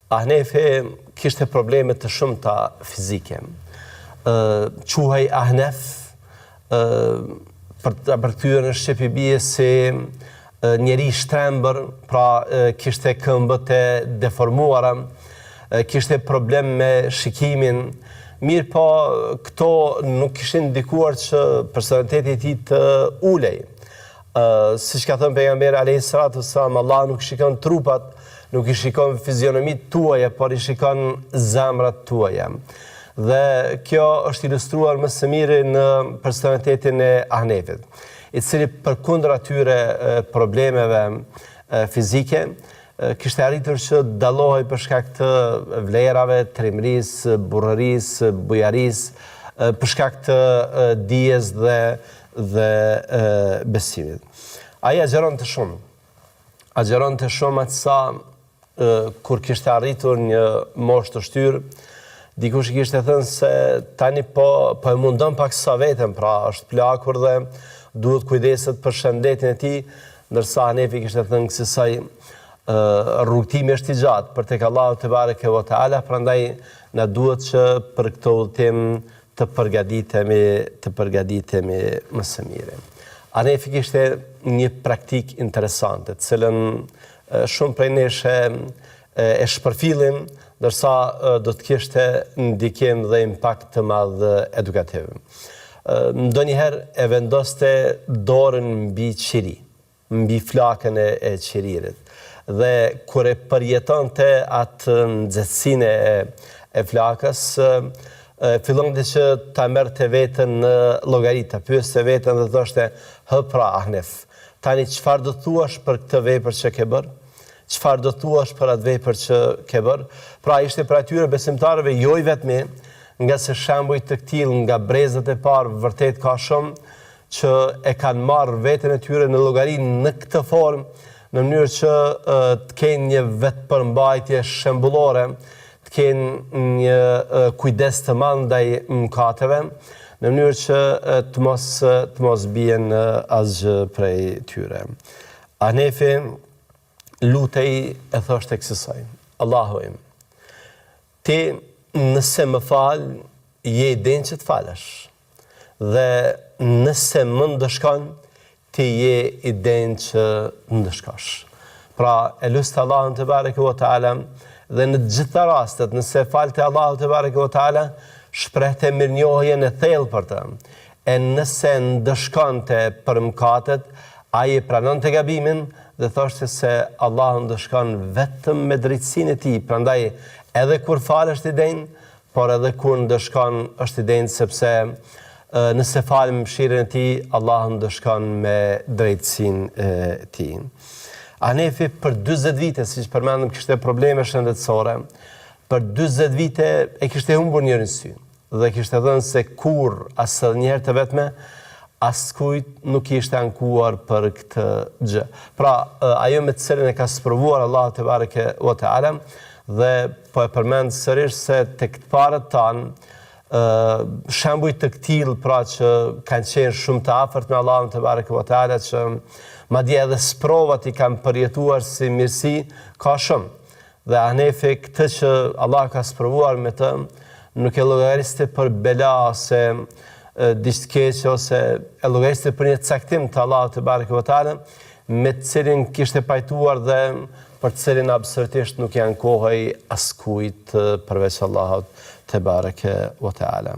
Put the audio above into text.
Ahnefi kishte probleme të shumta fizike. Ë quhej Ahnef, ë për ta përkthyer në shqip i bie si njeri i shtrembër, pra kishte këmbët e deformuara, kishte problem me shikimin, mirëpo këto nuk kishin ndikuar që personaliteti i tij të ulej. Siç ka thënë pejgamberi alejhi salatu wassalam, Allahu nuk shikon trupat, nuk i shikon fizionomitë tuaja, por i shikon zemrat tuaja. Dhe kjo është ilustruar më së miri në personalitetin e Ahnefit, i cili përkundër atyre problemeve fizike, kishte arritur që të dallohej për shkak të vlerave, trimërisë, burrërisë, bujarisë, për shkak të dijes dhe dhe besimit. Ai agjëronte shumë. Agjëronte shumë aq sa kur kishte arritur një moshë të shtyrë, dikush i kishte thënë se tani po po e mundon paksa veten, pra është plakur dhe duhet kujdeset për shëndetin e tij, Ndërsa Ahnefi kishte thënë kësisoj, rrugëtimi është i gjatë për tek Allahu tebareke ve teala, prandaj na duhet që për këtë udhëtim të përgatitemi, të përgatitemi më së miri. Ahnefi kishte një praktikë interesante, të cilën shumë prej nesh e, e shpërfillim, ndërsa do të kishte ndikim dhe impakt të madh edukativ. Ndonjëherë e vendoste dorën mbi qiri, mbi flakën e, e qiririt. Dhe kur e përjetonte atë nxehtësinë e, e flakës, fillonte që ta merrte veten në llogari, ta pyeste veten dhe thoshte, hë pra Ahnef, tani çfarë do thuash për këtë vepër që ke bërë? Çfarë do thuash për atë vepër që ke bërë? Pra ishte prej atyre besimtarëve jo i vetmi, ngase shembuj të këtillë nga brezat e parë vërtet ka shumë që e kanë marrë veten e tyre në llogari në këtë formë, në mënyrë që të kenë një vetëpërmbajtje shembullore, të kenë një kujdes të madh ndaj mëkateve, në mënyrë që të mos të mos bien në asgjë prej tyre. Ahnefi lutej e thoshte kësisoj, Allahu im, ti nëse më fal, je i denjë që të falësh, dhe nëse më ndëshkon, ti je i denjë që të ndëshkosh. Pra, e luste Allahun tebareke ve teala, dhe në të gjitha rastet, nëse falte Allahu tebareke ve teala, shprehte mirënjohjen e thellë për të. E nëse ndëshkonte për mëkatet, ai e pranonte gabimin dhe thoshte se Allahu ndëshkon vetëm me drejtësinë e tij, prandaj edhe kur fal është i denjë, por edhe kur ndëshkon është i denjë sepse nëse fal me mëshirën e tij, Allahu ndëshkon me drejtësinë e tij. Ahnefi për 40 vite, siç përmendëm, kishte probleme shëndetësore. Për 40 vite e kishte humbur njërin sy. Dhe kishte thënë se kurrë, as edhe një herë të vetme, askujt nuk i ishte ankuar për këtë gjë. Pra, ajo me të cilën e ka sprovuar Allahu tebareke ve teala dhe po e përmend sërish se tek të parët tanë, shembuj të këtillë pra që kanë qenë shumë të afërt me Allahun tebareke ve teala që madje edhe sprovat i kanë përjetuar si mirësi, ka shumë. Dhe Ahnefi këtë që Allahu e ka sprovuar me të, nuk e llogariste për bela ose diç të keqe ose e llogariste për një caktim të Allahut tebareke ve teala, me të cilin kishte pajtuar dhe për të cilin absolutisht nuk i ankohej askujt përveç Allahut tebareke ve teala.